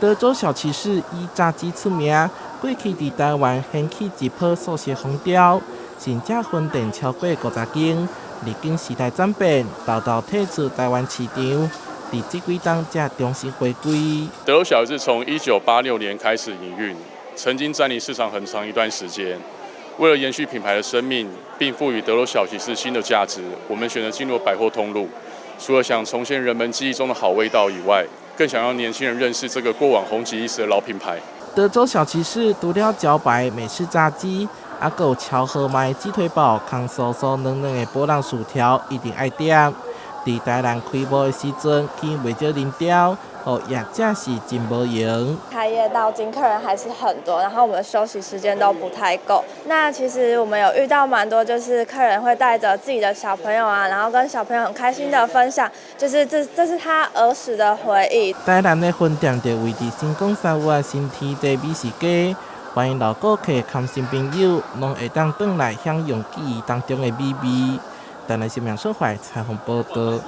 德州小騎士以炸雞出名，過去佇台灣掀起一波素食風潮，甚至分店超過50間。歷經時代轉變，沓沓退出台灣市場，佇這幾冬才重新回歸。德州小騎士從1986年開始營運，曾經佔領市場很長一段時間。為了延續品牌的生命，並賦予德州小騎士新的價值，我們選擇進入百貨通路。除了想重現人們記憶中的好味道以外，更想讓年輕人認識這個過往紅極一時的老品牌。德州小騎士除了招牌美式炸雞，猶閣有超豪邁雞腿堡、空酥酥軟軟的波浪薯條，一定愛點。佇台南開幕的時陣，吸引袂少人潮，予業者是真無閒。開業到今，客人還是很多，然後我們休息時間都不太夠。那其實我們有遇到蠻多，就是客人會帶着自己的小朋友啊，然後跟小朋友很開心的分享，就是這是他兒時的回憶。台南的分店就位佇新港三灣新天地美食街，歡迎老顧客佮新朋友，攏會當轉來享用記憶當中的美味。台南新聞蘇懷採訪報道。